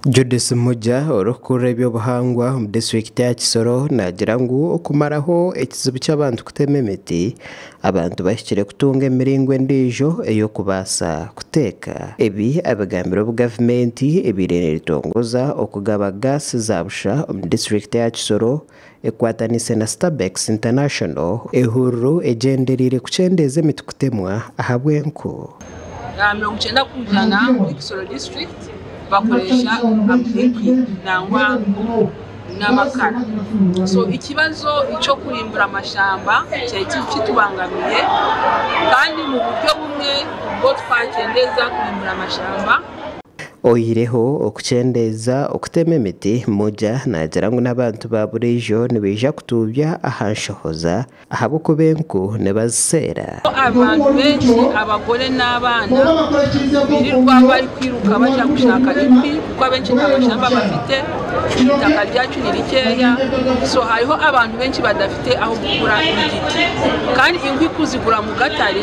Judith Muja orikukurira eby'obuhangwa omu disiturikiti ya Kisoro naagira ngu okumaraho ekizibu ky'abantu kutema emiti, abantu bahikire kutunga emiringo endiijo ey'okubaasa kuteeka. Ebi abigambire obu gavumenti ebaire neetongoza okugaba gaasi za busha omu disiturikiti ya Kisoro ekwataniise na Stabex International, ehururu egyendereire kukyendeeza emiti kutemwa ahabw'enku. 90% omuri Kisoro disiturikiti bakoresha enkwi nangwa n'amakara. So ekibazo ky'okurimbura amashamba kyari kitubangamiire kandi omu buryo bumwe obwo twakyendeeza kurimbura amashamba. Oihireho okukyendeeza okutema emiti, Muja naagira ngu n'abantu ba buriijo nibaija kutuubya aha nshohoza Ahabw'okuba enku nibaziseera. Abantu baingi abagore n'abaana birirwa barikwiruka baza kushaka enkwi kuko abaingi nta mashamba bafite, eitaka ryacu ni rikyeya so hariho abantu baingi badafite ah'okukura egiti kandi enkwi kuzigura omu gatare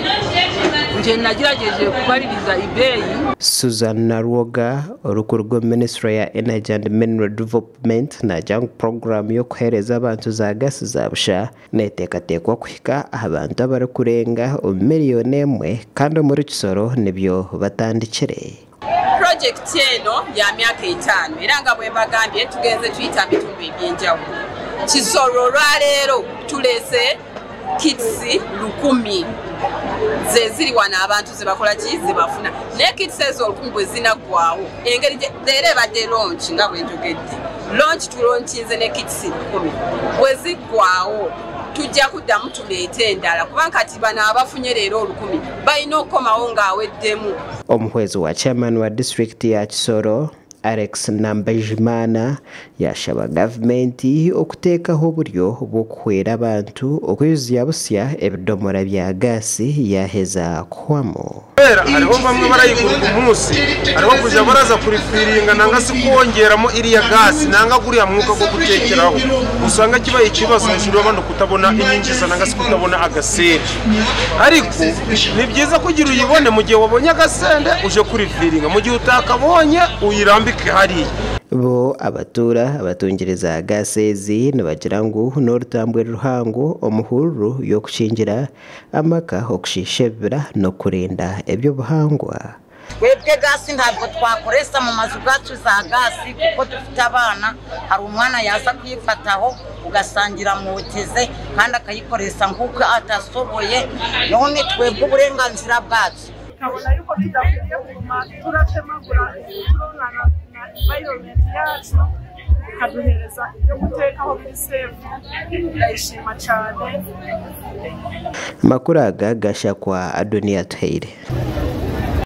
ngye nagyeragyeje kubaririza ebeeyi. Susan Nalwoga orikuruga omu minisiture ya Energy and Mineral Development naagira ngu puroguraamu y'okuheereza abantu za gaasi za busha Neeteekateekwa kuhika aha bantu abarikurenga omu miriyoni emwe kandi omuri Kisoro nibyo batandikire. Purojekiti eno ya myaka etano era nga bwembagambye tugenze tuyita mu bitundu eby'enjawulo. Kisoro olwaleero tuleese kits lukumi zeziri wano abantu zebakola ki zebafuna naye kits ezo olukumi bwezinaggwawo engeri leero ebadde launch nga bwenjogedde launch tulonkinze ne kits lukumi bweziggwawo tujja kuddamu tuleete endala kubanga kati bano abafunye leero olukumi balina okukomawo ng'aweddemu. Omuhwezi wa chairman wa disiturikiti ya Kisoro, Alex Nambajimana yaashaba gavumenti okuteekaho oburyo bw'okuhwera abantu okwijuzya busya ebidomora bya gaasi yaaheza kuhwamu. Kubera hariho bamwe barayigura ogu munsi, hariho kuija baraza kurifiringa nanga si kwongyeramu iriya gaasi nanga guriya mwuka gw'okuteekyeraho osanga kibaire ekibazo hejuru y'abantu kutabona enyingiza nanga si kutabona agasente. Ariko ni byiza kugira uyibone mu gihe wabonye agasente uje kurifiringa, mu gihe utakabonye uyirambike hariya. Bo abatuura abatungire za gaasi ezi nibagira ngu n'orutambwe ruhango omu hururu y'okukingira amaka, okushiisha ebibira n'okurinda eby'obuhangwa. Twebwe gaasi ntabwo twakoresa mu maju gaacu za gaasi kuko dufite abaana, hari omwana yaaza kuyifataho ogasangira amwokeze kandi akayikoresa nk'oku atasoboye none twebwe oburenganzira bwacu. Tukabona yuko tudakwiriye kuguma turatemagura turonona na environment yacu ikaduhereza eby'okutekaho biri safe ndayishima cyane. Amakuru aga gashakwa Adonia Atuhaire.